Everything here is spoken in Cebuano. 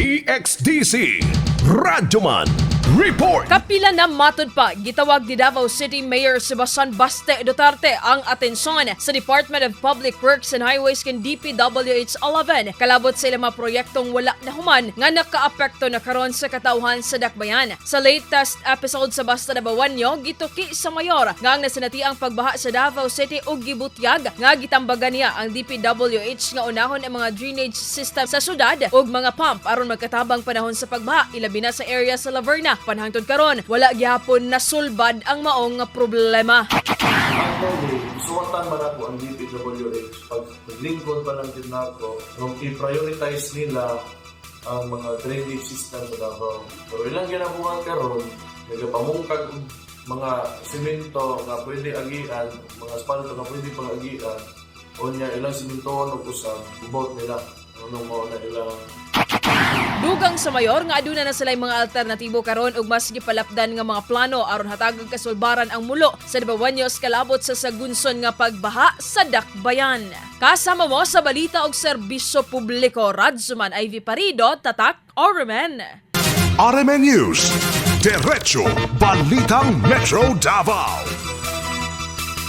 DXDC Radyoman Report. Kapila na matud pa, gitawag ni Davao City Mayor Sebastian Baste Duterte ang atensyon sa Department of Public Works and Highways ken DPWH 11 kalabot sa ilang mga proyektong wala na human nga nakaapekto na karon sa katawhan sa Dakbayan. Sa latest episode sa Basta Dabawenyo, gituki sa mayor nga ang nasinatiang pagbaha sa Davao City ug gibutyag nga gitambagan niya ang DPWH nga unahon ang mga drainage system sa syudad ug mga pump aron magkatabang panahon sa pagbaha, ilabi na sa area sa Laverna. Panhangtod karon, wala gihapon nasulbad ang maong nga problema. Actually, suwatan man ako ang DPWH pag paglingkod pa lang din nako nung i-prioritize nila ang mga drainage system sa Davao. Pero ilang ginabuhat karon, nagapamungkag og mga simento nga pwede agian, mga asfalto nga pwede pang agian, o niya ilang simentohan og usab, bubot nila. Ano mao na ilang Dugang sa mayor nga aduna na sila mga alternatibo karon ug mas gipalapdan nga mga plano aron hatagag kasulbaran ang mulo sa Dabawenyos kalabot sa sagunson nga pagbaha sa Dakbayan. Kasama mo sa balita og serbisyo publiko, Radzuman Ivy Parido, Tatak RMN. RMN News. Diretso Balitang Metro Davao.